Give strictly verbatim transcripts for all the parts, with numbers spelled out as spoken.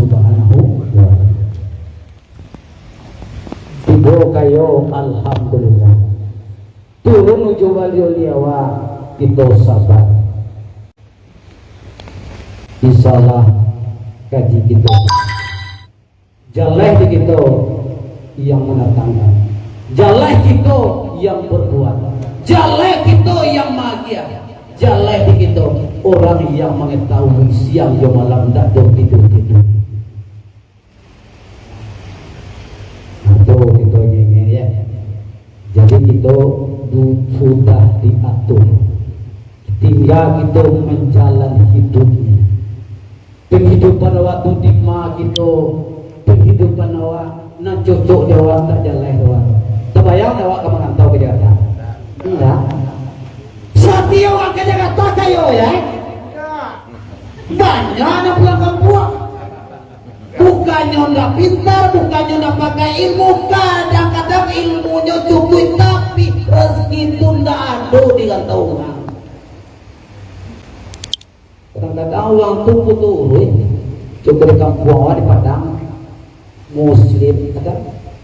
Subhanahu wa Ta'ala. Tibo kayo, alhamdulillah. Turun ujuang baliau liawa, kito sabar. Insyaallah, kaji kito. Jaleh di kito yang mandatangkan. Jaleh kito yang berbuat. Jaleh kito yang maagiah. Jaleh di kito urang yang mangetahui siang jo malam, ndak do tidur-tidur. Nah, tu kito ingin-ingin, ya. Jadi kito du-, sudah diatur. Tingga kito manjalani hidupnyo. Panghidupan awak tu dima kito, panghidupan awak nan cocok di awak, ndak jaleh awak. Tabayang ndak awak ka marantau ka Jakarta? Indak. Satiok urang ka Jakarta kayo, ya? Banyak nan pulang kampuang. Bukannyo ndak pintar, bukannyo ndak pakai ilmu, kadang-kadang ilmunyo cukuik, tapi rezeki tu ndak ado di rantau urang. Kadang-kadang urang tu putuih, cukuik di kampuang awak di Padang, Muslim, ada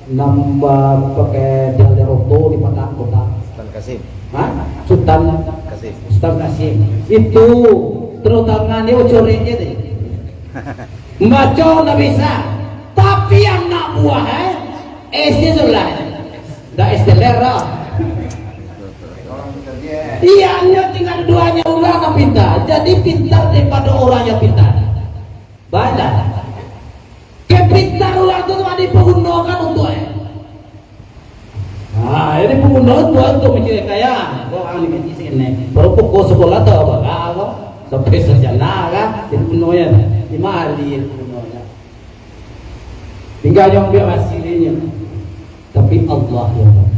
nambah pakai dialek oto di Padang kota. Sutan Kasim. Ha? Sutan Kasim. Sutan Kasim. Itu terutama ni ucurin je deh. Baco ndak bisa. Tapi anak buah, eh, S D sudah. Ndak S D lah. Iya, nyo tinggal duonyo urang nan pintar. Jadi pintar daripado urang yang pintar. Banyak. Kepintaran urang tu cuma dipagunokan untuak, eh. Nah, jadi paguno tu untuak mancari kaya. Kok ang digaji sakian, eh. Baru pokok sekolah tu apa kah, kok? Sampai sarjana kah? Jadi paguno ya. Lima hari jadi paguno ya. Tinggal nyo ambiak hasilnyo. Tapi Allah yang tahu.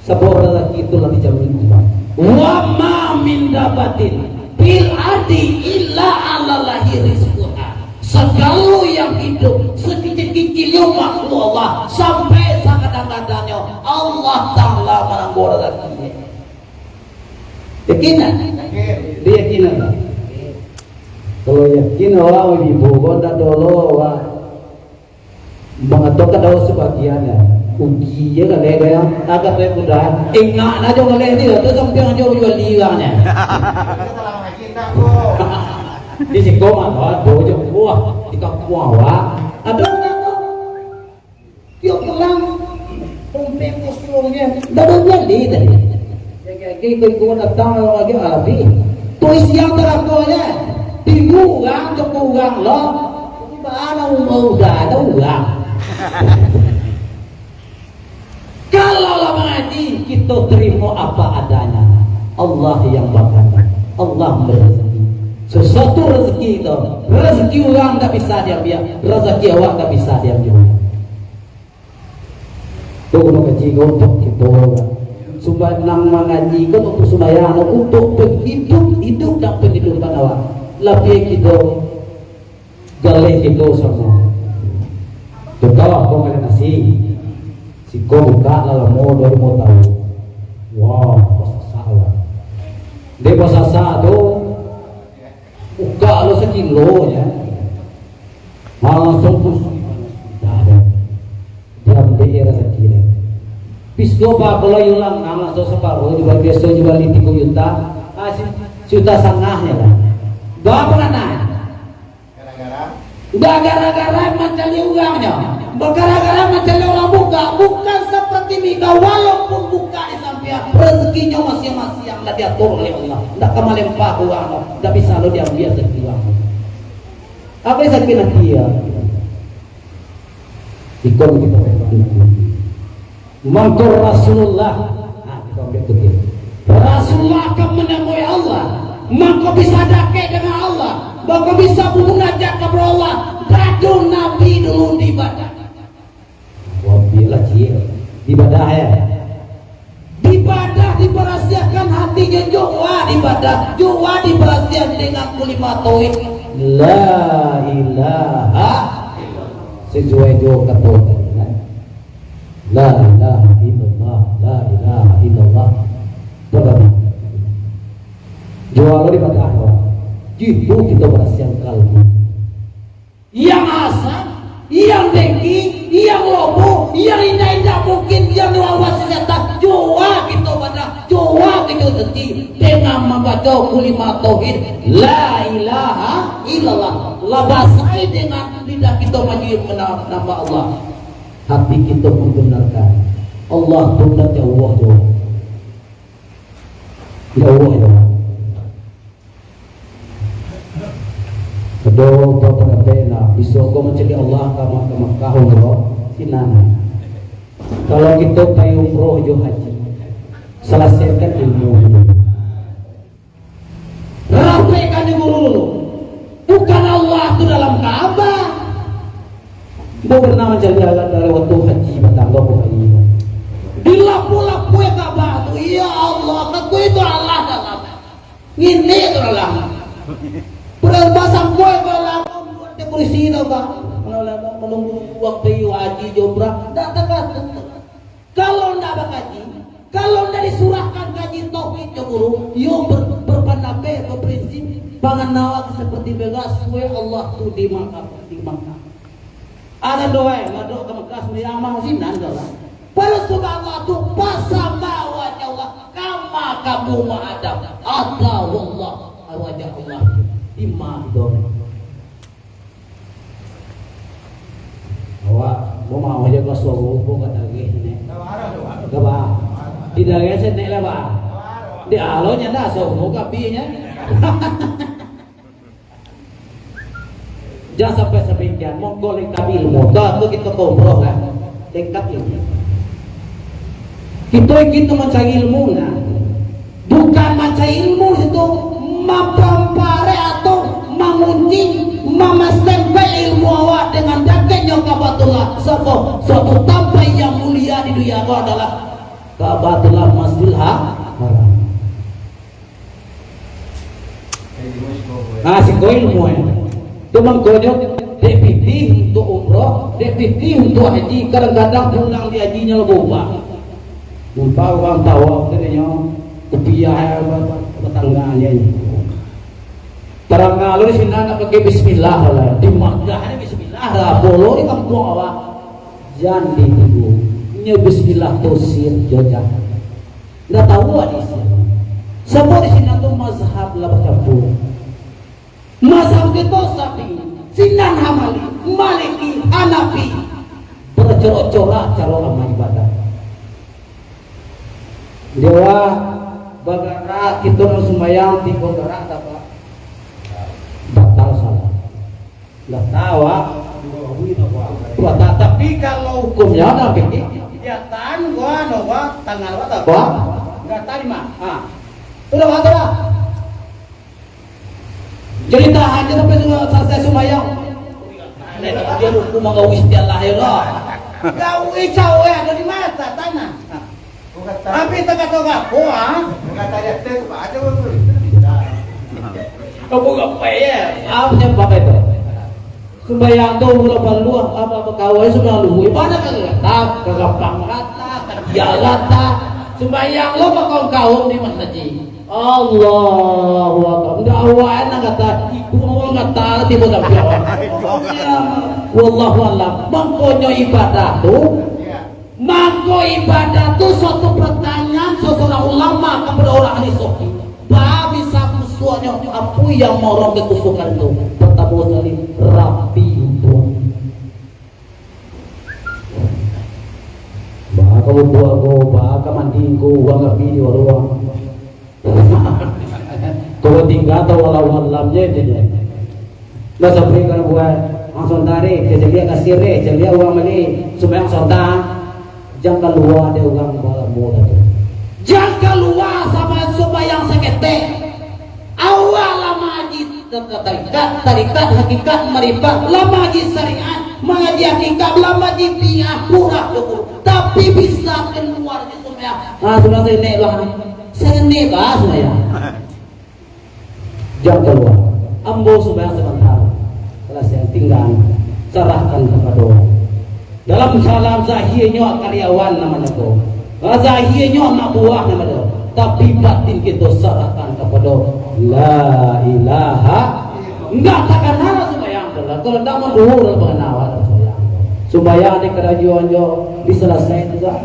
Sabab razaki tu lah dijamin Allah. Wa ma min dabbatin fil ardi illa 'alallahi rizquha. Sagalo yang hidup, sakicik-kiciknyo makhluk Allah, sampai sagadang-gadangnyo, Allah Ta'ala manangguang razakinyo. Yakin tak? Yakin. Dia yakin tak? Kalau yakin, awak ibu kau tak dolo, awak mangatokan daun sabagian, ya. Uji je kan, dia, dia. Agak baik mudah. Ingat aja oleh dia, tu sampai aja jual lirangnyo. Di siko mah, ado je buah, di kampuang awak. Ado ndak tu? Tiok pulang, ompek kosong je. Ndak ado nyali tadi. Lagi-lagi iko-iko datang lagi habis. Tu siang tarako je. Tigo urang, toko urang lo. Baa nan umua udah ado urang. Kalau lah mangaji, kito tarimo apa adanya. Allah yang bakana. Allah marezeki. Sasuatu rezeki tu, rezeki urang ndak bisa diambiak, rezeki awak ndak bisa diambiak. Tu guno kaji ko untuak kito, kan. Sumba-, nan mangaji ko untuak sumbayang, untuak panghidup, hidup dan panghidupan awak. Labiah kito galeh kito samo. Contoh, ko makan nasi. Siko buka lah lamo, duo limo taun. Wah, basasak lah. Dek basasak tu, buka lo sakilo je. Langsung pusing. Dah, dah. Diambiak rasaki deh. Pisuak baa pulo iyo lah, nah, langsung saparuah, jual biaso, jual di tigo juta. Ah, si-, juta satangah je lah. Baa pangana? Ndak gara-gara mancaliak urangnyo. Gara-gara mancaliak urang buka. Bukan seperti Mika, walaupun buka di sampiang, rezekinyo masiang-masiang lah diatur oleh Allah. Ndak ka malempah urang, ndak bisa lo diambiak rezeki urang. Apo sakik hati yo? Ikon kito. Mangko Rasulullah, nah, kito ambiak tu dia. Rasulullah akan manemui Allah, mangko bisa dakek dengan Allah, mangko bisa bamunajat kapado Allah. Dado Nabi dulu di Badah. Wabilah, Cil. Di Badah, ya. Di Badah dibarasiahkan hatinyo, jo wa di Badah, jo wa dibarasiahkan dengan kalimah tauhid. La ilaha illallah. Sasuai jo kato tadi, kan? La ilaha illallah, la ilaha illallah. Pertama. Jo wa lo di Badah, wa. Jitu kito barasiahkan kalbu. Yang tinggi, yang lobo, yang indak-indak mungkin, yang dibawa si setan. Jua kito bana, jua kito suci dengan mambaco kalimah tauhid, la ilaha illallah. Lah basai dengan lidah kito manyi-, mena-, nambah Allah. Hati kito pun benarkan, Allah tu ndak jauah jo. Ndak jauah jo. Ado bapadah pena, bisuak ko mancaliak Allah ka Ma-, ka Makkah umroh, sinan. Kalau kito pai umroh jo haji, salasaikan ilmu dulu. Rapekkan jo guru dulu. Bukan Allah tu dalam Ka'bah. Ambo pernah mancaliak dari wakatu haji batangga ko haji. Dilapu-lapui Ka'bah tu, ya Allah, kaku itu Allah dalam. Ngini tu lah. Pernah basangkoi kalau lama buat dia polisi tau, Pak. Kalau lama menunggu waktu haji jo umrah, ndak takatu. Kalau ndak bakaji, kalau ndak disurahkan kaji tauhid jo guru, yo ber-, berpandapat, berprinsip, pangan awak seperti beras, suai Allah tu di Makkah, di Makkah. Ada doa, madok ka Makkah, sumbayang mah sinan doa. Pada subhanallah tu, pasama wajah Allah, kama kamu ma'adam. Ada Allah, wajah Allah. Ima itu. Awak, bo mau aja ka suruh, bo ka dagih ni. Gaba. Di dagih sini lah, ba. Di alo nya dah, suruh ka pi nya. Jangan sampai samikian, mongko lengkap ilmu. Dah tu kita ka umroh kan. Lengkap ilmu. Kito ingin tu mancari ilmu nah. Bukan mancari ilmu situ, mampamparek atau mangunci, mamastempel ilmu awak dengan dakeknyo Ka'batullah. Sabab suatu tampek yang mulia di dunia ko adalah Ka'batullah, Masjidil Ha-, Haram. Ah, siko ilmu, eh. Tu mangkonyo, dek pitih untuak umroh, dek pitih untuak haji, kadang-kadang pulang di hajinyo lah baubah. Nampak urang tawa, katonyo, kupiah, eh, ba-, ba-, batangga ni. Tarang lalu di sinan ndak pakai bismillah lah. Di Makkah ni bismillah lah, bolo di kampuang awak. Jan ditiru. Nyo bismillah tu sir jo jan. Ndak tahu ado isi. Sabab di sinan tu mazhab lah bacampur. Mazhab kito Syafi'i, sinan Hambali, Maliki, Hanafi. Bercorak-corak caro amal ibadah. Dewa bagarak, kito nan sumbayang tigo garak dapat batal salat. Ndak tahu, ah. Wah, ta-, tapi kalau hukumnya, nah, pikir, ya, tan gua, no gua, tangan gua, tak gua, nggak tadi mah. Ah. Sudah, Pak, sudah. Jadi tahan aja sampai sudah selesai sumbayang. Dia hukum manggawi setiap lahir lah. Gawi cawe ada di mata tanah. Ah. Tapi takato gapo, ah? Kapo gapo, ya? Apo nyo pakai tu? Sumbayang tu mula paluah, apo bakawai sumbayang luhur. Ibadah ka rata, ka lapang rata, ka dia rata. Sumbayang lo bakaum-kaum di masjid. Allahu Akbar. Ndak awak nan kata, ibu awak kata, tibo sampai awak. Wallahu a'lam. Mangkonyo ibadah tu, Mako, ibadah tu suatu pertanyaan seseorang ulama kepada orang ahli fikih. Ba bisa kusuaknyo, apo yang maurang kekusukan tu? Pertama sekali, rapi wudu. Ba ka wudu ko, ba ka mandi ko, urang rapi di waruang. Kalau tinggal atau walau alam je, je, je. Lah sampai kalau buat, langsung tarik, je, je lihat kasir, je, je lihat urang bali, sumbayang sontak, jan kalua dek urang balamo tadi. Jan kalua samo sumbayang saketek. Awak lah mangaji tarikat, tarikat, hakikat, marifat, lah mangaji syariat, mangaji hakikat, lah mangaji fiqah, kurang cukup. Tapi bisa kalua dek sumbayang. Ah, sudah saya naik lah. Sendi bas, ya. Jan kalua. Ambo sumbayang sabanta. Kalau yang tinggal, sarahkan kepada Allah. Dalam salam zahirnyo karyawan namonyo ko. Zahirnyo anak buah namonyo. Tapi batin kito sarahkan kepada Allah. La ilaha. Ndak takana sumbayang tu lah. Kalau ndak mandua dalam pengenalan sumbayang. Sumbayang di karajoan jo disalasai tu, Kak.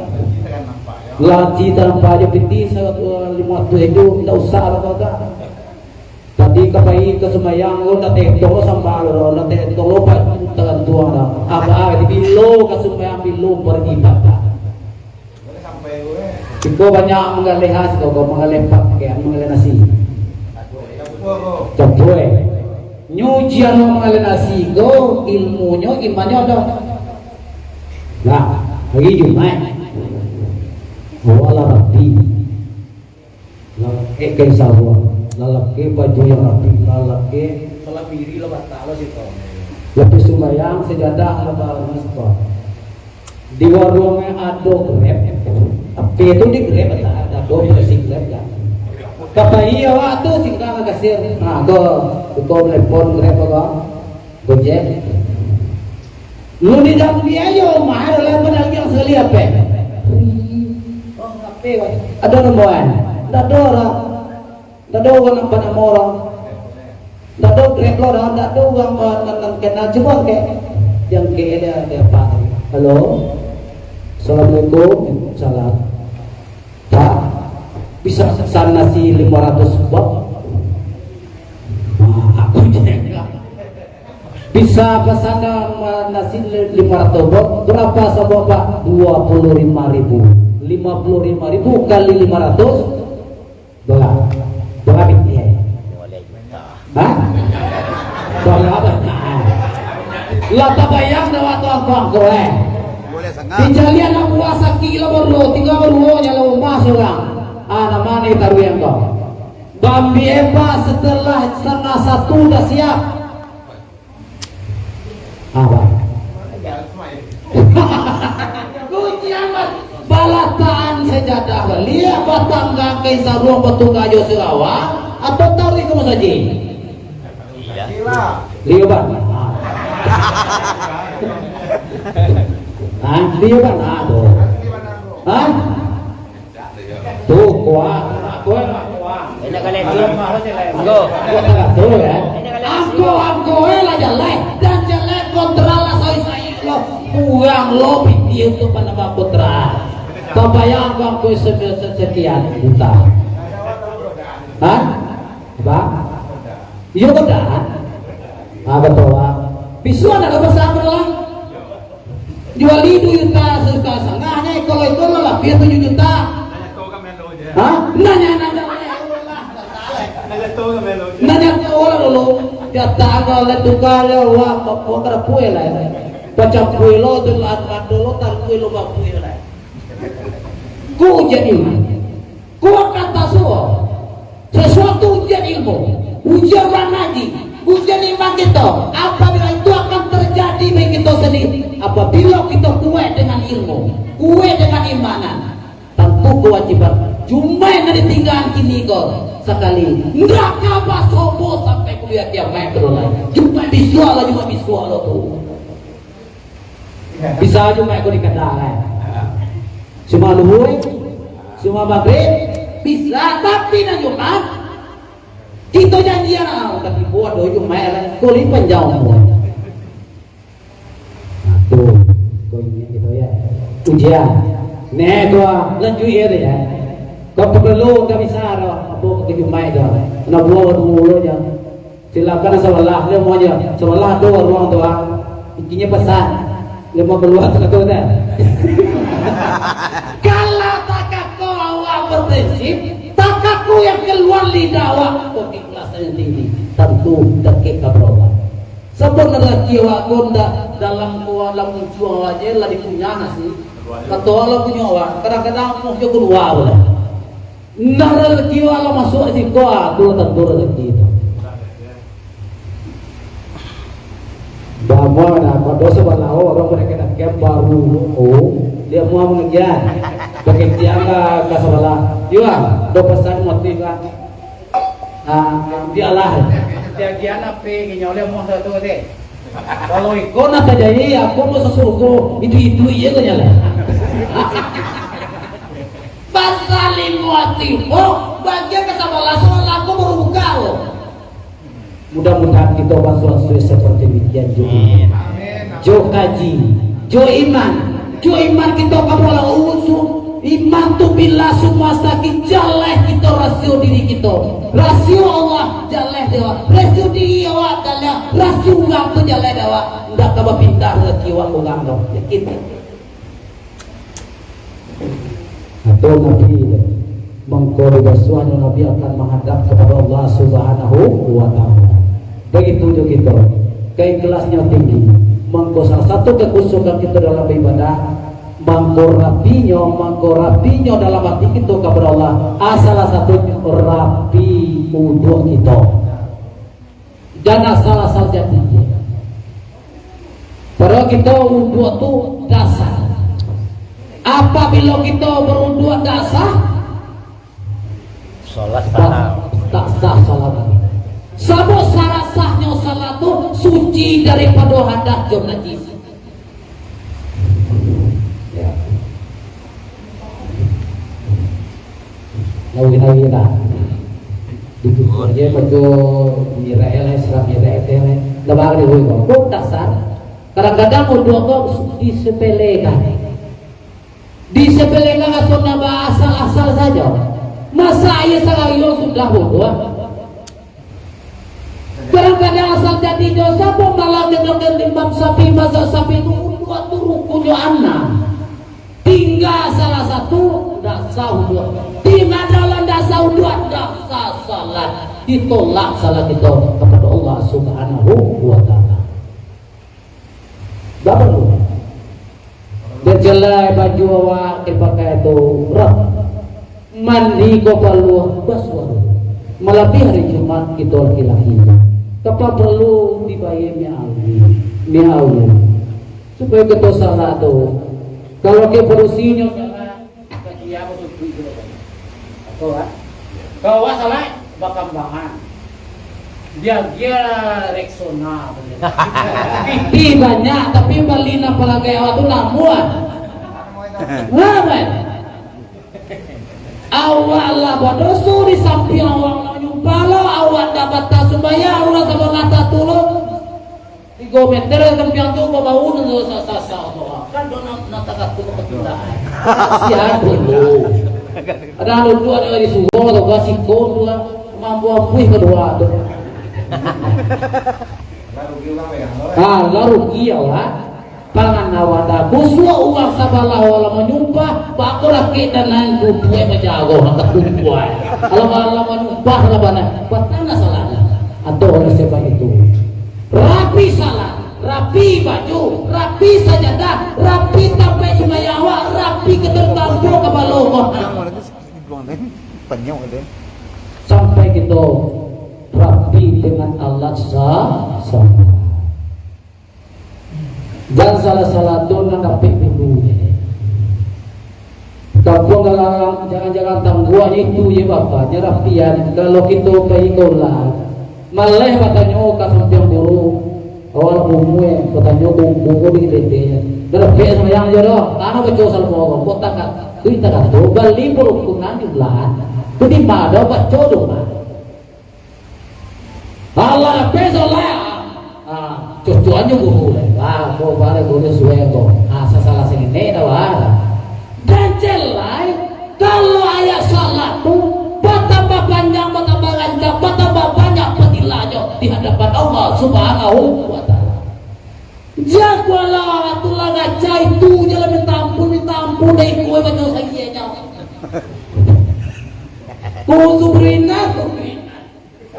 Laci tanampak jo pitih saratus limo ratuih tu, indak usah lah, Kak. Tadi ka pai ka sumbayang, lo ndak tetong lo sambah lo, ndak tetong lo pa-, tagantuang dah. Apa, bilo ka sumbayang, bilo pargi, Kak. Iko banyak manggaleh ha, siko ko manggaleh pak, kayak manggaleh nasi. Contoh, eh. Nyo ujian manggaleh nasi ko, ilmunyo, imannyo ado. Nah, hari Jumaik. Awak lah rapi. Lalakek kain saruang, lalakek baju yang rapi, lalakek. Lapeh sumbayang, sajadah, lah baru siko. Di warung ado Grab. Ape tu di Grab, ado, ado aplikasi Grab kan. Ka pai awak tu, tingga ka kasir. Nah, ko, ko telepon Grab ko. Gojek. Lu di dalam biayo mah, ado lah padagang sakali ape? Oh, ape, Wan? Ado nomor, Wan? Ndak ado lah. Ndak ado urang nan banamo urang. Ndak ado Grab lo dah, ndak ado urang, eh, nan, nan kenal. Cubo angkek. Diangkek dia, dia apa tadi? Halo? Assalamualaikum. Salam. Pak, bisa pesan nasi lima ratus box? Nah, aku jengah. Bisa pesan na-, nasi lima ratus box? Berapa sabox, Pak? Dua puluh lima ribu. Lima puluh lima ribu kali lima ratus, berapa? Berapa duit? Hah? Banyak banyak. Lah tabayang dah waktu angko-angko, eh. Dicaliak anak buah sakik lah baduo, tingga baduo nyo lah rumah surang. Ah, nama ni taruih angko. Bambiak, Pak, setelah setengah satu dah siap. Apa? Kunci amat. Balatakan sajadah baliak, batanggang kain saruang, batuka jo sarawa, atau taruih ka masajik? Liyo bana. Hah? Liyo bana tu. Hah? Tu kuah, kuah, kuah. Enak kali tu. Angko. Kuah tak tu ya. Angko, angko eh lah jalai. Dan jalai kontra lah sai-sai lo. Kurang lo pitih untuak panambah kontra. Tabayang angko, angko se-, se-, sekian juta. Hah? Apa? Iyo, godaan. Ah, batua. Bisuak nak ka pasar pulang. Juali duo juta, sajuta satangah nyo, kalau iko lah labiah tujuah juta. Hah? Nanya, nanya. Nanya tu lah dulu. Dia tanggal lah tukar lah, wah, apa kada puai lah. Pacampui lo tu lah, ado lo tarkui lo bapui lah. Ku jadi mah. Kuat kata suo. Sasuatu ujian ilmu, ujian urang ngaji, ujian iman kito, apabila itu akan terjadi bagi kito sendiri, apabila kito kuat dengan ilmu, kuat dengan imanan, tantu kewajiban Jumaik nan ditinggaan kini ko sakali, ndak ka basobo sampai kuliah kiamaik tu lai. Jumaik bisuak lah, Jumaik bisuak lo tu. Bisa Jumaik ko di Kedah, kan? Cuma luhur, cuma magrib, bisa, tapi nan Jumaik, kito janjian, ah, udah tibo ado Jumaik, kan? Ko lai panjang umur. Nah, tu, ko ingat kito, ya. Ujian. Neh, ko, lanjuik, ya, tu, ya. Ko perlu, ndak bisa, doh, apo, ke Jumaik, doh. Nak buat dulu, je. Silakan sabalah, limo aja. Sabalah tu ruang tu, ah. Intinyo pesan. Limo kalua tu, tu, tu. Kalau takako awak berprinsip, takako yang keluar lidah awak, ko keikhlasan yang tinggi, tantu dakek ka barubah. Sabab nan laki awak ko ndak dalam ko, dalam muncuang awak je lah dikunyah nasi. Kato lah punyo awak, kadang-kadang muh jo kalua pulo. Nah, rezeki awak lah masuak siko, ah, tu lah tantu rezeki tu. Bamo dah, pado sabalah urang mereka nak kem baru, oh, dia mau mengajian. Pakai tiang ka, ka sabalah. Yo, ah, do pasan motif lah. Ah, bialah. Tiagian ape, nginyo oleh muah satu teh. Kalau iko nak tajadi, aku mau sesuruh, itu-itu iya ko nyala. Pasal limo tibo, bagian ka sabalah, sabalah aku baru buka ko. Mudah-mudahan kito basuah-suah seperti demikian juga. Amin. Jo kaji. Jo iman, jo iman kito ka Allah. Uzu, iman tu bila sumua sakik, jaleh kito rasio diri kito. Rasio Allah jaleh dek awak, rasio diri awak jaleh, rasio urang tu jaleh dek awak. Ndak ka bapindah rasio awak urang tu. Yakin. Atau Nabi, mangko dibasuahnyo Nabi akan manghadap kapado Allah Subhanahu wa Ta'ala. Bagitu jo kito, kaikhlasan tinggi. Mangko salah satu kakusukan kito dalam baibadah, mangko rapinyo, mangko rapinyo dalam ati kito kapado Allah, ah, salah satunyo rapi uduak kito. Jan asal-asal jadi. Padahal kito uduak tu dasar. Apabilo kito baruduak dasar, Salat tak, sah. Tak sah salat. Sabab syarat sahnyo salat tu suci daripado hadas jo najis. Ya. Nawi-nawi lah. Ditutup aja pakai mirek lah, serap mirek teh lah. Lebar dia boleh bawa. Kok dasar? Kadang-kadang uduak kau disepelekan. Disepelekan atau nambah asal-asal saja. Masa air sarayo sudah uduak? Kadang-kadang asal jadi dosa, pun malah dengar imam Syafi'i, mazhab Syafi'i tu uduak tu rukunnyo anam. Tingga salah satu, ndak sah uduak. Tingga dalam ndak sah uduak, ndak sah salat. Ditolak salat kito kapado Allah Subhanahu wa Ta'ala. Dak paralu. Bajalai baju awak dipakai tu, rap. Mandi ko paralu basuah. Malabiah hari Jumat kito laki-laki. Kapa paralu dibayar miawi, miawi. Supayo kito salat tu. Kalau ke padusinyo salat, Kaji apo tu, tu, tu, tu. Atau, ah? Kalau awak salah, bakambangan. Dia, dia Rexona. Pipi banyak, tapi bali nan palagai awak tu namuah. Ngapai? Awak lah badoso di sampiang awak manyumpah lo, awak ndak batasumbayang, urang sabana tatulo. Tigo meter sampiang tu babau nan sasa-sasa tu. Kan do nak, nak tagak tu kepindahan. Kasihan dulu. Ada anu tu, ada di suruh tu, gua sikon tu, mampu apuih kedua tu. Ah, lah rugi awak. Pangan awak dah. Busuak urang sabalah awak lah manyumpah, bako rakik dan nan duduak majago nak takumpuai. Kalau lah manyumpah lah bana, patang lah salahnya. Atau oleh sebab itu, rapi salat, rapi baju, rapi sajadah, rapi tampek sumbayang awak, rapi ka tampek kapalo awak. Sampai kito rapi dengan alat sa-, salat. Jan salah-salah tu nan dapek dulu. Kampuang Galarang, jalan-jalan tangguah itu je bapa, je rapian. Kalau kito pai ka ulang, maleh batanyo ka sampiang guru, awak umua, batanyo ka guru di keledek. Dah dapek sambayang je doh, tanah baco salamo, kok takat, duit takat tu, bali barukunan jumlah. Tu di ma doh baco doh, Pak? Alah, peso lah. Ah, cucuanyo guru lah. Ah, ko bare guru suwe ko. Ah, sasalah sangene dah, wah. Dan jelai, kalau ayat salat tu, batambah panjang, batambah rancak, batambah banyak fadilahnya di hadapan Allah Subhanahu wa Ta'ala. Jagolah tu lah, rancak itu je lah, minta ampun, minta ampun, dah ikut baca sagiannya. Kutu berinak, berinak.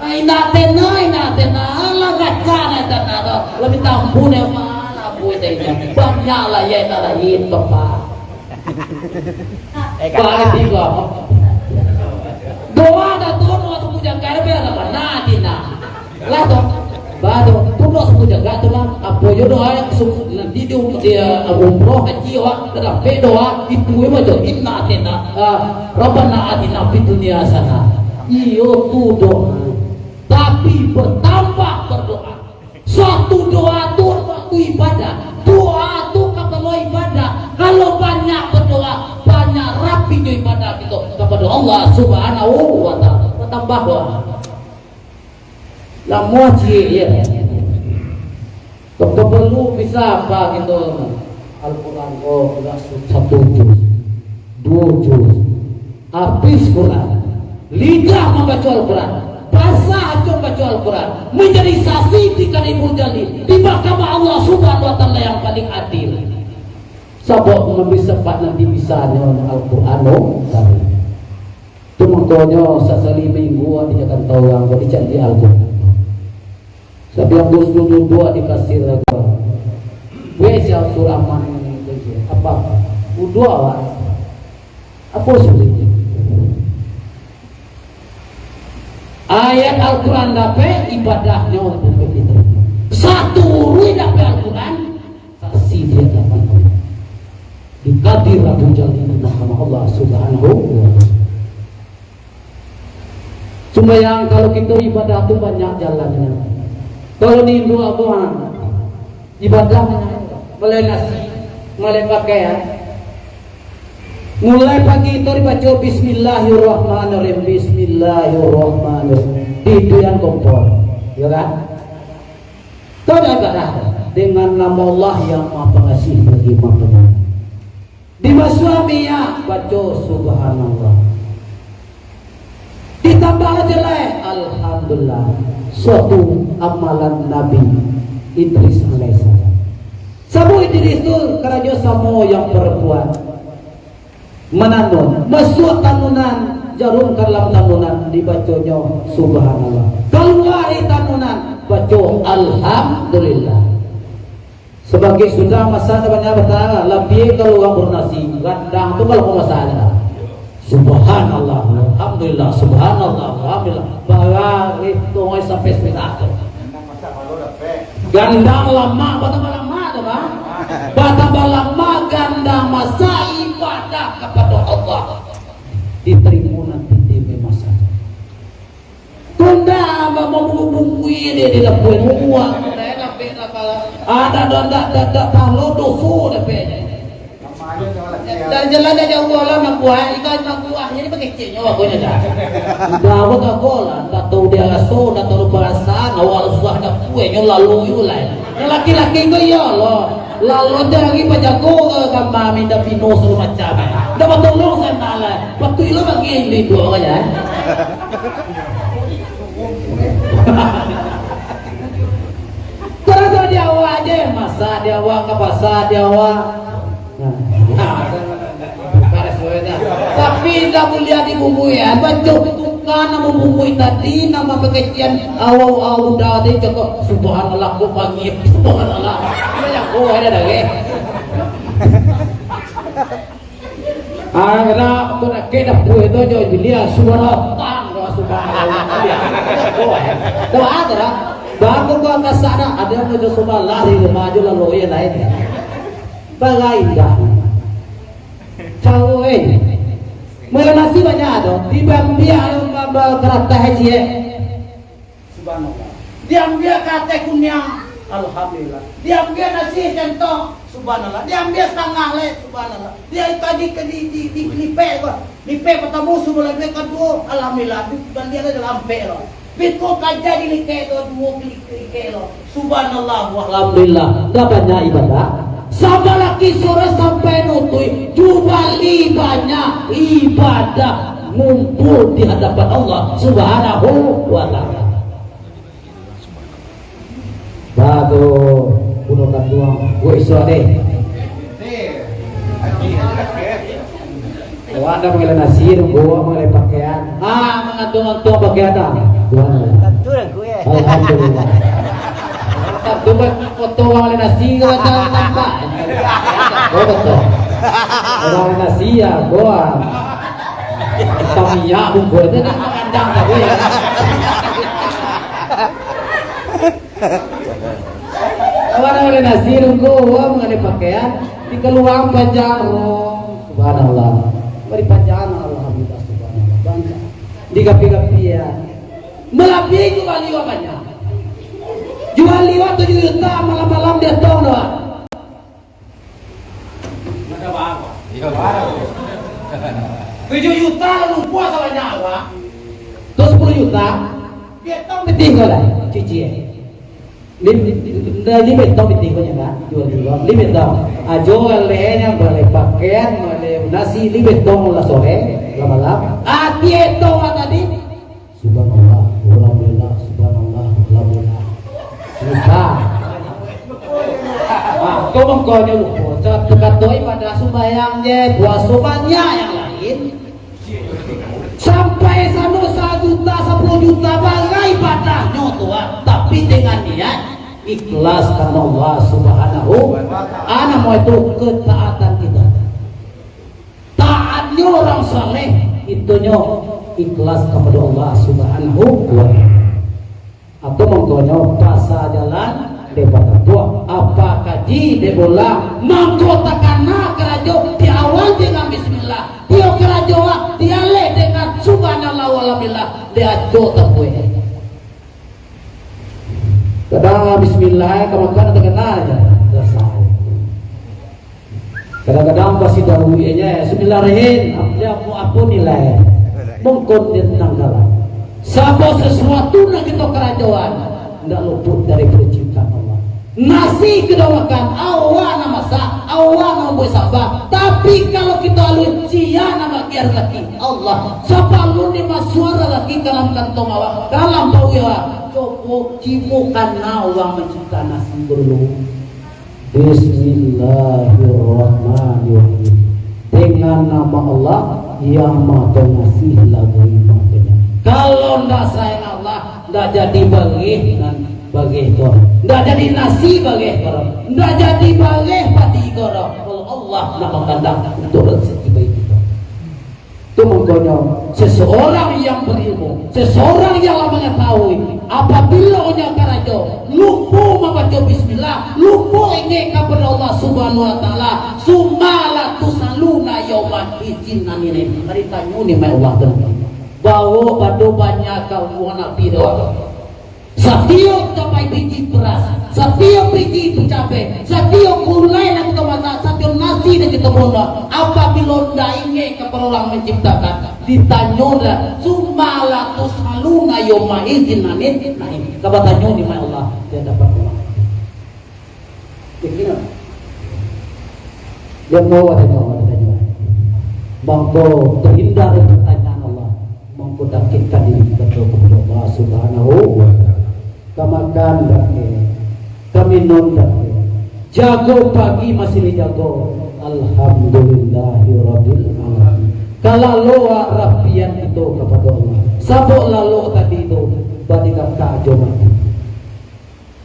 Ah, indak tena, indak tena. Alah, rancak lah, indak tena doh. Lah minta ampun, ya, mana ampun tadi. Banyaklah, ya, indak lain, Bapak. Eh, Pak, Kakak. Tigo. Doa dah tu, doa suku jaga, biar lah, mana, Dina. Lah, tu. Bah, tu. Tu doa suku jaga, tu, lah. Apo yo doa yang su-, nanti di, di, uh, umroh, haji, awak, dah dapek doa, itu, eh, baca, inna atina, ah, Rabbana atina fid dunya hasanah. Iyo, tu doa. Tapi bertambah berdoa. Suatu doa tu waktu ibadah. Doa tu kapalo ibadah. Kalau banyak berdoa, banyak rapi jo ibadah kito kapado Allah Subhanahu wa Ta'ala. Bertambah doa. Lamuah ciek, ya. Kok perlu bisa apa kito? Al-Quran ko, indak su-, satu juz, duo juz. Hafiz Quran, lidah mambaco Al-Quran, basah acok baco Al-Quran, manjadi saksi di Karimul Jalil, di mahkamah Allah Subhanahu wa Ta'ala yang paling adil. Sabab mambari syafaat nanti bisanyo Al-Quranul Karim. Tu mangkonyo sasali minggu di Jakarta urang ko dicaliak Al-Quran. Sabiang Gus Dur duduak di kasir ko. Weh, si Abdurrahman ini, apa? Duduak, Wak. Apo suliknyo? Ayat Al-Quran dapek, ibadahnyo dapek diterima. Satu uruih dapek Al-Quran, saksi di hadapan Allah. Dikadir Rabbul Jalil di mahkamah Allah Subhanahu wa Ta'ala. Sumbayang, kalau kito ibadah tu banyak jalannyo. Kalau di Indo Agung, ibadah mulai nasi, mulai pakaian. Mulai pagi tu dibaco Bismillahirrahmanirrahim, Bismillahirrahmanirrahim. Di itu yang kompor, ya kan? Tahu dah ibadah dengan nama Allah yang Maha Pengasih lagi Maha Penyayang. Dimasuak minyak, baco Subhanallah. Ditambah lah jelek, Alhamdulillah. Suatu amalan Nabi Idris alaihissalam. Sabu Idris tu karajo samo yang perempuan. Mananun, masuak tanunan, jarum ka dalam tanunan, dibaconyo Subhanallah. Kalua dari tanunan, baco Alhamdulillah. Sabagai sudah masak, banyak batara, labiah kalau urang baru nasi, gandang tu kalau mau masak aja. Subhanallah, Alhamdulillah, Subhanallah, Alhamdulillah. Barari tu sampai sudah tu. Gandang lamak, batambah lamak tu, Bang. Batambah lamak gandang masak ibadah kapado Allah. Diterima nanti di masa. Tunda mambungkui di, di dapur, muak, ada dak, dak, dak, dak, palo doso dapek. Dan jalan dak jauah lah, nak buah, ikan nak buah, jadi pakeceknyo aku nya dah. Dah, aku tak kau lah, tak tahu dia raso, tak tahu perasaan, awak susah dak buah, nyo lalu yu lah. Yang laki-laki ko iyo lo, lalu cari pajago ke gambar minta pino segala macam. Dah batolong sana lah, patuih lo bagi yang di dua orang ya. Terus di awak aja, masak di awak, ke pasar di awak. Nah. Tapi indak buliah dibubuikan, baco tukang nan mambubuih tadi, nan mambakecian awak-awak muda tadi, cakap, "Subhanallah, kok panggil, subhanallah." Indak jago, ada dah, eh. Ah, kena, kena ke dapur itu, jo, buliah, subhanallah, tang, subhanallah. Jago, eh. Tahu ada dah? Baru kau angkat sana, ada yang mau subhanallah, di rumah aja, lalu yang lain, ya. Bagai indak. Caro, eh. Mulai nasi banyak tu. Diambiak ba-, ba-, karatah haji, eh. Subhanallah. Diambiak karatah kuniang. Alhamdulillah. Diambiak nasi sentong. Subhanallah. Diambiak satangah leh. Subhanallah. Dia tadi ke di, di, di, di lipek ko. Lipek partamo, sudah lipek kaduo. Alhamdulillah. Di, dan dia ada dalam ampek lo. Biko kaja di lipek tu, duo kali lipek lo. Subhanallah, walhamdulillah. Dah banyak ibadah. Sabalaki sore sampai nutuik, jubali banyak ibadah ngumpul di hadapan Allah Subhanahu wa Ta'ala. Bah tu, kuno kanduang, gue iso deh. Wah, anda mangalih nasi, nunggu, wah, mangalih pakaian. Ah, mangantung-antung pakaian dah. Wah. Tentu lah gue. Alhamdulillah. Tentu kan foto mangalih nasi, kalau tak nampak. Oh, betul. Mangalih nasi ya, gua. Tamiak bungkus itu nak mengandang tak boleh. Awak nak mangalih nasi, nunggu, awak mangalih pakaian, dikaluang panjang rong. Subhanallah. Bari panjang, alhamdulillah, subhanallah. Banyak. Di kapi-kapi ya. Malabiah itu bali awak banyak. Jual liwat tujuh juta malam-malam dia tahu dah. Tujuh juta lalu puas banyak awak. Terus sepuluh juta. Dia tahu betul kau lah. Cici. Li-, li-, li betong pitih ko nyo, kan? Jual di luar. Li betong. Ajo lehnyo, baleh pakaian, baleh nasi, li betong lah sore, lah malam. Ati etong lah tadi. Subhanallah, alhamdulillah, subhanallah, alhamdulillah. Lupa. Ah, kau mangkonyo lupo. Satu kato ibadah sumbayang je, puaso banyak yang lain. Sampai sano sajuta, sapuluah juta, bagai ibadahnyo tu, ah. Tapi dengan niat ikhlas karena Allah Subhanahu wa Ta'ala. Namo itu ketaatan kita. Taatnyo urang saleh, itunyo ikhlas kapado Allah Subhanahu wa Ta'ala. Atau mangkonyo pasa jalan dek batatuak, apa kaji dek bola, mangko takana karajo di awal dengan bismillah, tiok karajo awak dialek dengan subhanallah walhamdulillah, di ajo tapuek. Kadang bismillah, ka makan takana aja. Dasar. Kadang-kadang pasti dahulunya, bismillahirrahmanirrahim. Dia apo, apo nilai? Mungkin dia tenang dalam. Sabab sesuatu nan kito karajoan, ndak luput dari penciptaan Allah. Nasi kito makan, awak nan masak, awak nan buek sabab. Tapi kalau kito alun, sia nan bagi rezeki? Allah. Sabalun dimasuak rezeki ka dalam kantong awak, ka dalam paruik awak, cubo cimukan urang mancipta nasi dulu. Bismillahirrahmanirrahim. Dengan nama Allah yang Maha Pengasih lagi Maha Penyayang. Kalau ndak sayang Allah, ndak jadi bareh nan bareh ko. Ndak jadi nasi bareh ko. Ndak jadi bareh padi ko. Kalau Allah nak bakandak untuk rezeki bagi kita. Tu mangkonyo, seseorang yang berilmu, seseorang yang lah mangatahui, apabilo inyo karajo, lupo mambaco bismillah, lupo ingek kapado Allah Subhanahu wa Ta'ala, summa latus'alunna yaumaizin 'anil na'im. Ka ditanyo ni, mai Allah tu. Bawo bado banyak kaum Nabi doh. Satiok tapai biji beras, satiok biji cabe, satiok gulai nan kito masak, satiok nasi nan kito bunuah, apabilo ndak ingek kapado urang manciptakan, ditanyo dah, summa latus'alunna yaumaizin 'anil na'im. Ka batanyo ni, mai Allah, di hadapan Allah. Yakin tak? Dia mau ada nyawa, ada nyawa. Mangko terhindar dari pertanyaan Allah. Mangko dakekkan diri kita kepada Allah Subhanahu wa Ta'ala. Ka makan dakek, ka minum dakek. Jago pagi masih dijago. Alhamdulillahirabbil alamin. Ka lalok rapian kito kapado Allah. Sabab lalok tadi tu, badi kaka ajo mati.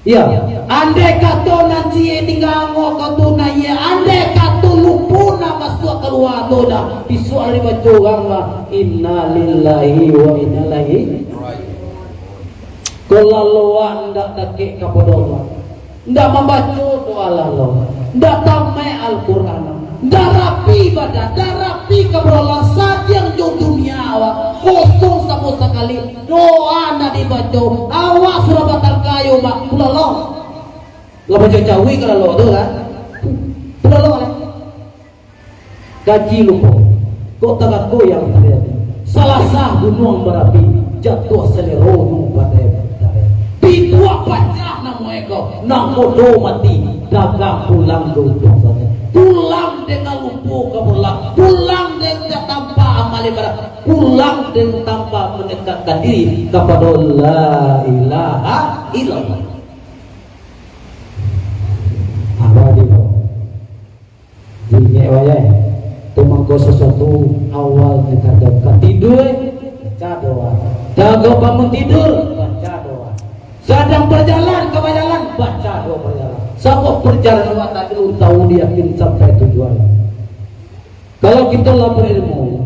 Iyo, andai kato nan ciek tingga angok ko tu, nan iyo, andai kato lupo nak masuak kalua tu dah, bisuak hari baco urang lah, innalillahi wa inna ilaihi. Ko lalok ndak dakek kapado Allah, ndak mambaco doa lalok, ndak tamaik Al-Quran, ndak rapi badan, ndak rapi kapado Allah, sadiang jo dunia awak, kosong samo sakali. Doa ndak dibaco, awak sudah batangkayo, Mak. Pulalok. Lah baco cawi ka lalok tu, kan? Pulalok, kan? Kaji lupo. Kok tagako yang terjadi? Salasah gunuang barapi, jatuah salero nung badai-badai. Pituak pacah namo eko, nang kodo mati, dagang pulang jo untuang sajo. Pulang dengan lupo ka pulang, pulang dengan tanpa amal ibadah. Pulang dengan tanpa mendekatkan diri kepada la ilaha illallah. Apa dia? Jingek wayah. Tu mangko sesuatu awal dikatakan tidur, baca doa. Jago bangun tidur, baca doa. Sadang berjalan, ka bajalan, baca doa berjalan. Sabab perjalanan awak tak perlu tahu diyakin sampai tujuan. Kalau kita lah berilmu,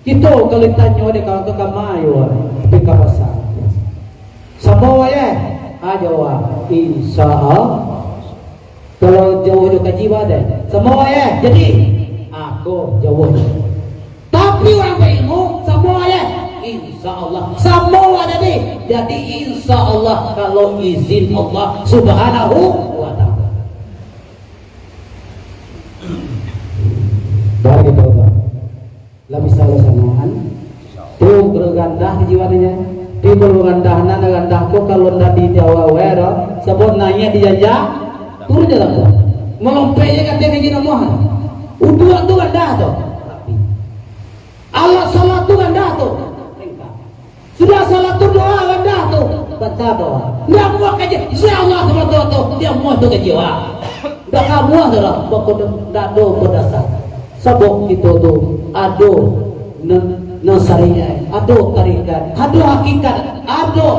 Kito kalau ditanyo dek kawan tu, "Kama yo, pi ka pasa?" "Samo wayah." "Ah, jawab, insya Allah." Kalau jauah jo kaji badai, "Samo wayah, jadi?" "Ako jauah." Tapi urang bailmu, "Samo wayah." "Insya Allah." "Samo wayah, jadi?" "Jadi, insya Allah, kalau izin Allah Subhanahu wa Ta'ala." Baik, Bapak. Lah bisa lo sanangan. Tu, barandah di jiwanyo. Tapi kalau barandah, nan randah ko kalau ndak di Jawa, weh, doh. Sabab naiak dijanjak, turun jo tangguang. Malompek je kato Haji Namuah. Uduak tu randah tu. Alat salat tu randah tu. Sudah salat tu doa randah tu. Baca doa. Ndak amuah kaji. Insya Allah, sabab tu, tu. Ndak amuah tu kaji awak. Ndak amuah tu lah. Bako ndak ado badasar. Sabab kito tu ado nan, nan syariat, ado tarekat, ado hakikat, ado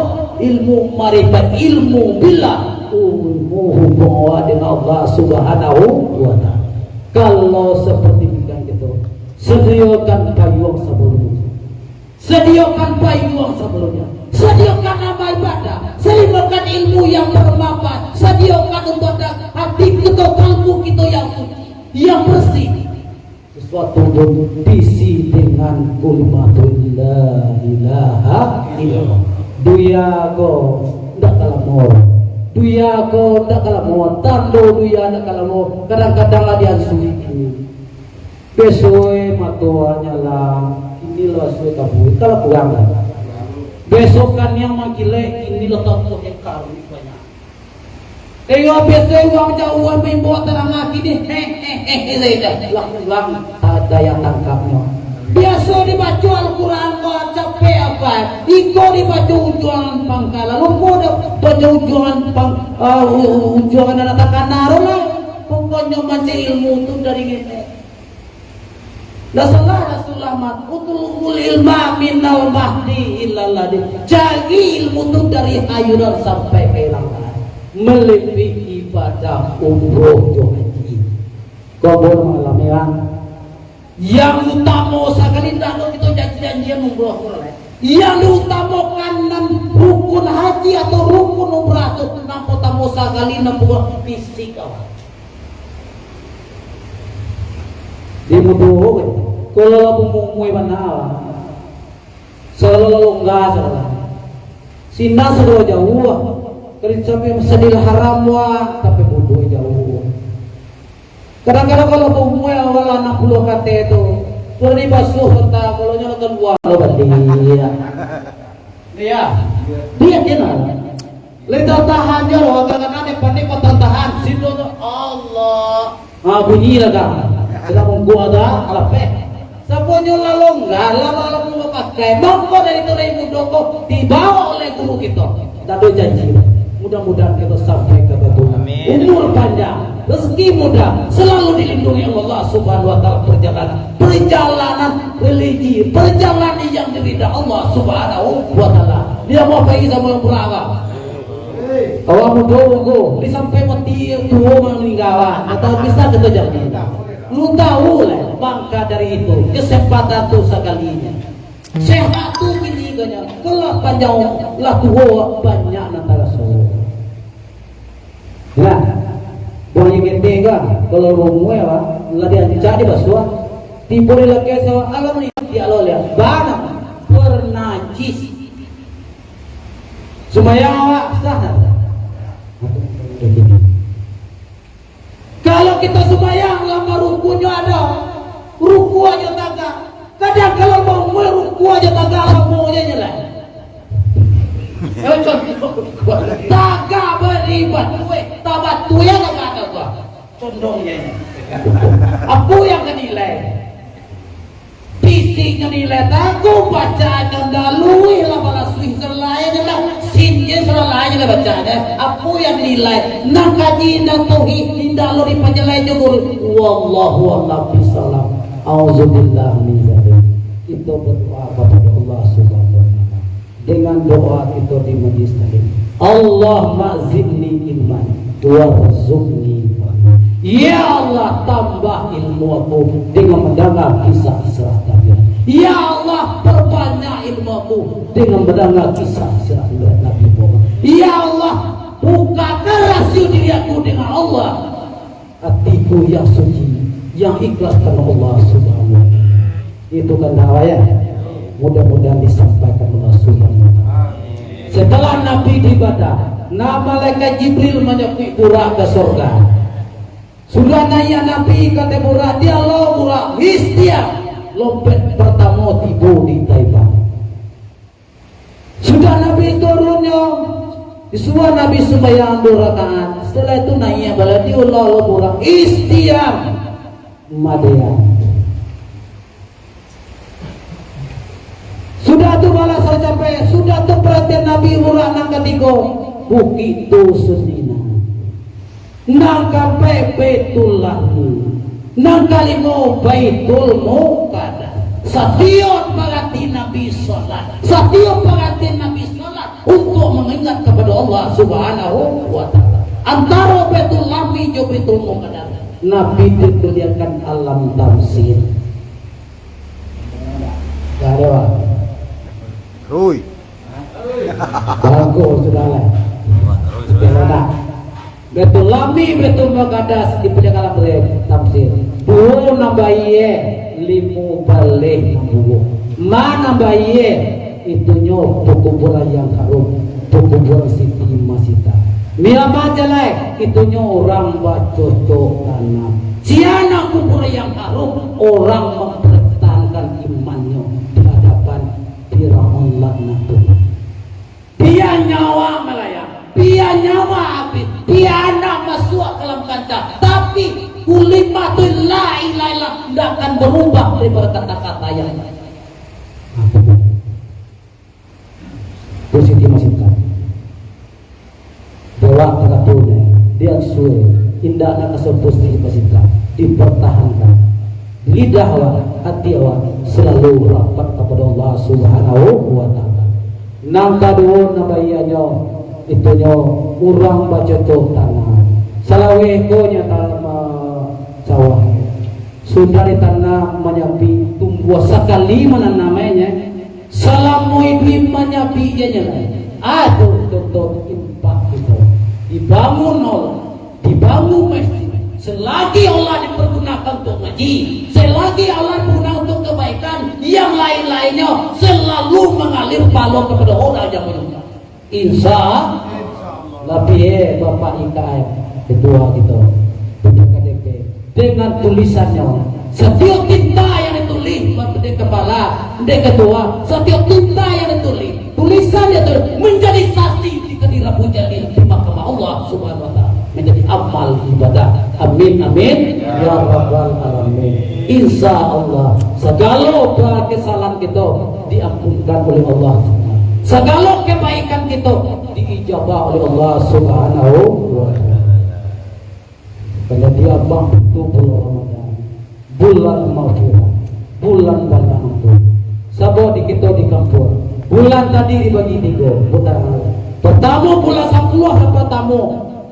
ilmu makrifat, ilmu billah, ilmu hubungan dengan Allah Subhanahu wa Ta'ala. Kalau seperti bilang kito, sediakan payuang sabalum, sediakan payuang sabalumnyo, sediakan amal ibadah, sediakan ilmu yang bermanfaat, sediakan untuk hati kito, kalbu kito yang suci, yang bersih. Sesuatu pun diisi dengan kalimat la ilaha illallah. Dunia ko ndak ka lamo. Dunia ko ndak ka lamo. Tando dunia ndak ka lamo. Kadang-kadang lah diansuiki. Besoe mato nyala, kini lah sue kabui, kalau kurang lah. Besokan yang mangkilek, kini lah tabuah hekar banyak. Tengok biaso urang jauah maimbau tarang ati deh. Hehehe sajo. Lah pulang, tak ada yang tangkapnyo. Biaso dibaco Al-Quran ko capek apa? Iko dibaco ujuangan pangkal, lalu ko dibaco ujuangan pang, ah, u-, u-, ujuangan anak takana tu lah. Pokoknyo mancari ilmu tu dari ngene. Lah salah Rasulullah mah, "Utlubul ilma minal mahdi ilal lahdi." Cari ilmu tu dari hayuran sampai ka ilang. Melebihi ibadah umroh jo haji. Kau boleh mengalami, kan? Yang utamo sakali ndak ado kito janji-janjian umroh tu lah. Yang diutamakan nan rukun haji atau rukun umrah tu, nan pertamo sakali nan buat fisik awak. Di mudo, kalau lah baumua bana, sagalo lah longga, sagalo. Sinan sagalo jauah, kalau sampai Masjidil Haram, wah, sampai mudo jauah. Kadang-kadang kalau baumua awak lah anam puluah kateh tu, kalau dibasuah mata, kalau nyo lah kalua lo baliak. Iya. Dia je nah. Lai tatahan jo lo, kadang-kadang dia pandai patahan-tahan, situ tu, Allah. Ha, bunyi lah, kan. Sudah mungkuah dah, alapeh. Sabanyo lah longga, lah malam bapakai. Mangko dari tu, dari mudo ko, dibawa oleh guru kito. Ndak ado janji. Mudah-mudahan kito sampai ka batu. Amin. Umur panjang, rezeki mudah, selalu dilindungi Allah Subhanahu wa Ta'ala perjalanan. Perjalanan religi, perjalanan yang diridha Allah Subhanahu wa Ta'ala. Dia mau pergi sama orang beragama. Awak mudo ko, di sampai mati tuo maningga, atau bisa kito jadi. Lu tahu lah, maka dari itu, kesempatan tu sakalinya. Sehat tu kini kanya, kalau panjang lah tuo banyak nan taraso. Nah, buah yang gede kan, kalau rumah lah, lah diancak di basuah, tibo di lakai sawah, alam ni, ya Allah, lihat, bana, bernajis. Sumbayang awak sah tak? Kalau kita sumbayang, lama rukunyo ada, ruku aja tagak. Kadang kalau bangun ruku aja tagak, lama aja nyelai. Tagak beri batu, eh, tabatu ya tagak, tagak. Condong ya ini. Apa yang kenilai? Fisiknyo nilai taku, bacaannyo ndak luih lah, balasui salai je lah, sin je salai je lah bacaannyo. Apo yang dinilai? Nan kaji, nan tauhid, indak lo dipajalai jo guru. Wallahu a'lam bishawab. Auzubillah min zalik. Kito berdoa kepada Allah Subhanahu wa Ta'ala. Dengan doa kito di majlis tadi, "Allahumma zidni ilman warzuqni fahma." Ya Allah, tambah ilmu aku dengan mendengar kisah Isra dan Mi'raj. Ya Allah, perbanyak ilmu aku dengan mendengar kisah Isra dan Mi'raj Nabi Muhammad. Ya Allah, bukakan rasio diri aku dengan Allah. Atiku yang suci, yang ikhlas karena Allah Subhanahu wa Ta'ala. Itu kan doa ya. Mudah-mudahan disampaikan Allah Subhanahu wa Ta'ala. Setelah Nabi di Bada, nah, malaikat Jibril manyapuik Burak ke sorga. Sudah naiak Nabi ka ateh Burak, dialau Burak, histiak, lompek pertamo tibo di Taibah. Sudah Nabi turunnyo, Subuah Nabi sumbayang duo rakaat, setelah itu naiak baliak di ulah-ulah burak, istiam, madiam. Sudah tu balas sacapai, sudah tu paratian Nabi burak nan katigo, Bukik Tursina. Nan kaampek Baitul Lahmi. Nan kalimo Baitul Muqaddas. Satiok parati Nabi salat, satiok parati Nabi salat untuak mangingat kapado Allah Subhanahu wa Ta'ala. Antaro Baitul Lahmi jo Baitul Muqaddas, Nabi dibaliakan alam tamsil. Dah ada, Pak? Hui. Bagus, sudah lah. Sudah lah. Baitul Lahmi, Baitul Muqaddas, dipaliakan alam tamsil. Duo nan baiak, limo baleh nan buruak. Ma nan baiak, itunyo pakuburan yang harum, pakuburan Siti Masita. Miama jalai, itunyo urang bacocok tanam. Sia nan kuburan yang harum, urang mampartahankan imannyo di hadapan Firaun laknatullah. Bia nyawa malayang, bia nyawa abih, bia anak masuak ka dalam kancah, tapi kalimatu la ilaha illallah ndak akan barubah daripado kata-kata yang Itu Siti Masita. Dewak takatunyo, diansue, indak nak ka sompus Siti Masita, dipartahankan. Lidah awak, ati awak, salalu rapat kapado Allah Subhanahu wa Ta'ala. Nan kaduo, nan baiaknyo, itunyo urang bacocok tanam. Salaweh ko nyo tanam sawah. Sudah ditanam manyapi, tumbuah sakali mananam, eh, nyo. Salamo iduik manyapi ianyo lai. Ado contoh impak kito. Dibangun aula, dibangun masjid. Selagi aula dipergunakan untuk ngaji, selagi aula dipergunakan untuk kebaikan, yang lain-lainnyo selalu mangalir pahalo kepada orang yang menyumbang. Insya Allah, eh, Bapak I K M, ketua kito, P P K D P, dengan tulisannyo, satiok tinta yang ditulih, Bapak di kepala, di ketua, satiok tinta yang ditulih, tulisan itu menjadi saksi di Kadirabu Jalil di mahkamah Allah Subhanahu wa Ta'ala, menjadi amal ibadah. Amin, amin, ya rabbal alamin. Insya Allah, sagalo kesalahan kito diampunkan oleh Allah. Sagalo kebaikan kito diijabah oleh Allah Subhanahu wa Ta'ala. Karena di abang pintu bulan Ramadan, bulan maghfirah, bulan banyak ampun. Sabab di kito di kampuang, bulan tadi dibagi tigo putaran. Pertamo bulan sapuluah nan pertamo,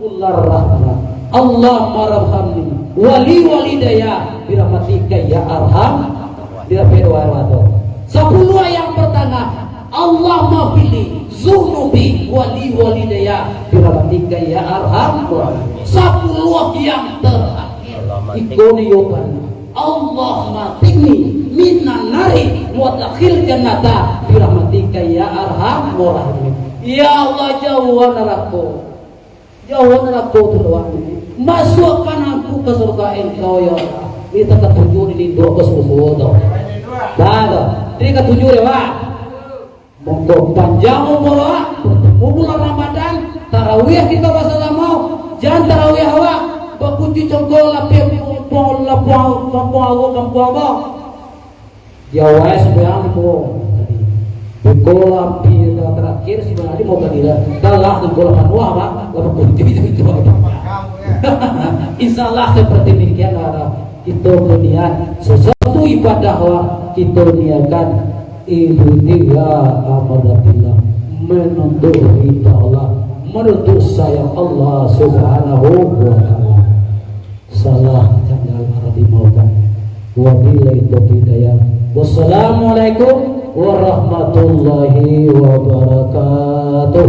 bulan rahmat. Allahummarhamni wali walidaya birahmatika ya arham. Di dalam doa tu. Sapuluah yang pertama, Allahummaghfirli dzunubi wali walidaya birahmatika ya arham. Sapuluah yang terakhir, iko ni jawabannya. Allahumma tini minan nari wa dakhil jannata birahmatika ya arhamar rahimin. Ya Allah, jauah narako. Jauah narako tu, Tuhan. Masuakkan aku ka surga Engkau, ya Allah. Ini tak katuju di lindung ke susu tu. Dah tu. Ini katuju dia, Pak. Mongko panjang umur awak, bertemu bulan Ramadan, tarawih kita basamo. Jan tarawih awak bakunci congkol lapeh kampung, kampung awak, kampung awak. Di awal sumbayang limo tadi. Pukul ampia tarakhir sumbayang limo tadi lah. Dah lah pukul lapan wah, Pak. Lapan puluh tujuh itu, Pak. Insya Allah seperti demikian lah, Pak. Kita berniat sesuatu ibadah lah kita niatkan ibtiga amadatillah, menuntut ridha Allah, menuntut sayang Allah Subhanahu wa Ta'ala. Salah canggal Arabi maafkan. Wabillahi taufiq hidayah. Wassalamualaikum warahmatullahi wabarakatuh.